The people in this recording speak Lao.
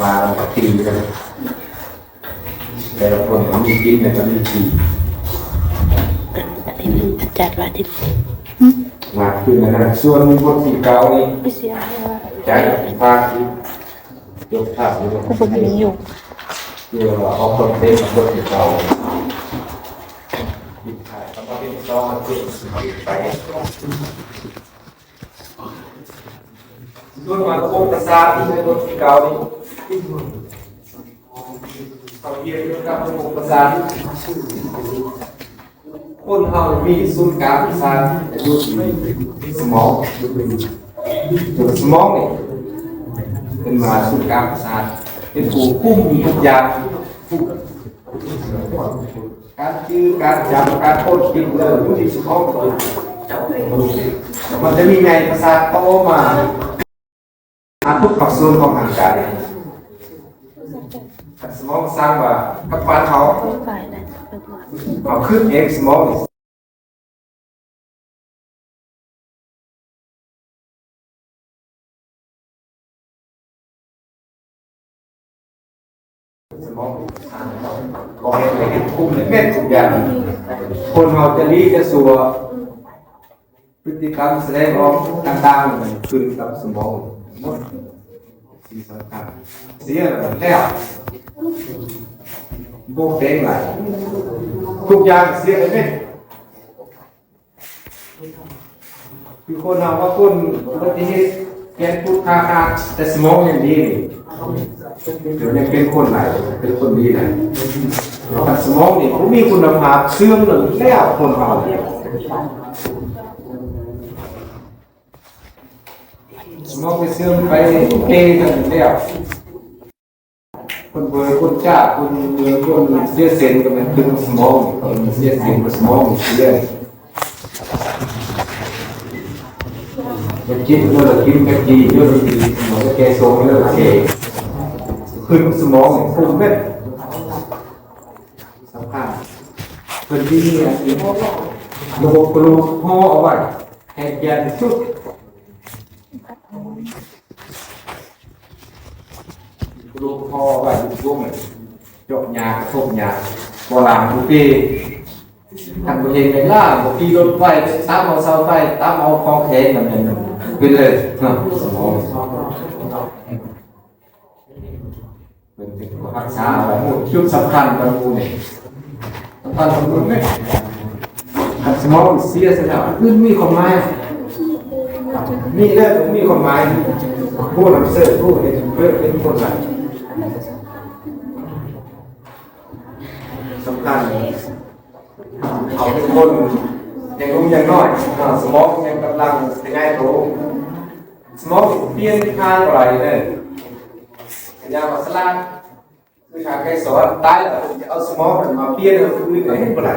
ວ່າກັນ ແຕ່ລະຄົນກໍມີກິນ ແລ້ວກໍມີຂີ່ ອັນນີ້ມັນຈັດວ່າທີ່ ມາຄືນນັ້ນ ສ່ວນບົດທີເກົ້ານີ້ ໄປເສຍໃຫ້ວ່າ ຈາກພາກທີ່ ຍົກພາບຢູ່ ກໍບໍ່ມີຢູ່ ເພື່ອວ່າອອກຄອນເທັນບົດທີເກົ້າ ມີຖ່າຍຄຳວ່າເປັນຊອງ ເປັນໄປ ສ່ວນມາລະບົບປະສາດທີ່ໃນບົດທີເກົ້ານີ້ ເຂົາຮຽນກ່ຽວກັບລະບົບປະສາດ. ຄົນເຮົາມີສູນກາງປະສາດຢູ່ທີ່ສະໝອງ. ສະໝອງນີ້ເປັນວ່າສູນກາງປະສາດ ເປັນຜູ້ຄຸມທຸກຢ່າງ. ການຈື່ ການຈຳ ການຄົ້ນຄິດເລື່ອງຢູ່ທີ່ສະໝອງ ມັນຈະມີໃຍປະສາດຕໍ່ມາຫາທຸກພາກສ່ວນຂອງຮ່າງກາຍ. ສະໝອງສັ່ງວ່າກັບບ້ານເຮົາ ເຮົາຄິດເອງ ສະໝອງ ສະໝອງ ບອກໃຫ້ເຮັດ ຄຸມເຮັດທຸກຢ່າງ. ຄົນເຮົາຈະດີຈະຊົ່ວ ພຶດຕິກຳສະແດງອອກຕ່າງໆ ຂຶ້ນກັບສະໝອງໝົດ. ສິ່ງສຳຄັນ ເສຍແລ້ວ ບໍ່ແປງຫຼາຍ ທຸກຢ່າງເສຍໄປເໝິດ. ຄືຄົນເຮົາວ່າຄົນອຸບັດຕິເຫດ ແຂນພຸດຂາຂາດ ແຕ່ສະໝອງຍັງດີນີ້ ດຽວນີ້ເປັນຄົນຫຼາຍ ເປັນຄົນດີຫຼາຍ. ຄັນສະໝອງນີ້ບໍ່ມີຄຸນນະພາບ ເສື່ອມແລ້ວ ຄົນເຮົາ ສະໝອງໄປເສື່ອມໄປເປກັນແລ້ວ. ຄົນເບີ ຄົນຈ້າ ຄົນເມືອງ ຄົນເສຍເສັ້ນກໍແມ່ນເປັນສະໝອງ ຄົນເສຍເສັ້ນກໍສະໝອງເສຍ. ຢາກກິນ ເອີ ກິນກະຈີ ເອີ ກິນສະໝອງ ແກ່ຊົງ ເອີ ແກ່ ຂຶ້ນສະໝອງ ຂຶ້ນເມັດ ສຳຄັນ. ເພິ່ນມີອັນນີ້ ລະບົບກະດູກຫໍ່ເອົາໄວ້ ໃຫ້ແກ່ນທີ່ສຸດ. ລູກພໍ່ໄວ້ຢູ່ວົງ ຈົກຫຍ້າ ກະທົບຫຍ້າ ບໍ່ລ້າງບໍ່ຕີ ຄັນບໍ່ເຫັນແມ່ນລ້າງ ບໍ່ຂີ່ລົດໄຟ ຕຳເອົາເສົາໄຟ ຕຳເອົາຂອງແຂງ ນັ້ນແມ່ນເປັນເລີຍເນາະ ສະໝອງ. ເພິ່ນເປັນຜູ້ຮັກສາເອົາໄວ້ ຈຸດສຳຄັນຂອງໝູ່ນີ້ ສຳຄັນຂອງໝູ່ນີ້ ຄັນສະໝອງເສຍຊະແລ້ວ ອື່ນມີຄວາມໝາຍ ມີແລ້ວບໍ່ມີຄວາມໝາຍ. ຜູ້ນຳເສີດ ຜູ້ເຮັດເພິ່ນເປັນຄົນຫຼາຍ ສຳຄັນ ເຂົາເປັນຄົນຍັງໜຸ່ມຍັງນ້ອຍ ສະໝອງຍັງກຳລັງຂະຫຍາຍໂຕ. ສະໝອງປ່ຽນທາງບໍ່ໄດ້ເດີ ກະຢ່າວ່າສະຫຼາດ ຄືທາງໄກສອນ ຕາຍແລ້ວເພິ່ນຈະເອົາສະໝອງນັ້ນມາປ່ຽນໃຫ້ຄົນອື່ນກໍເຮັດບໍ່ໄດ້.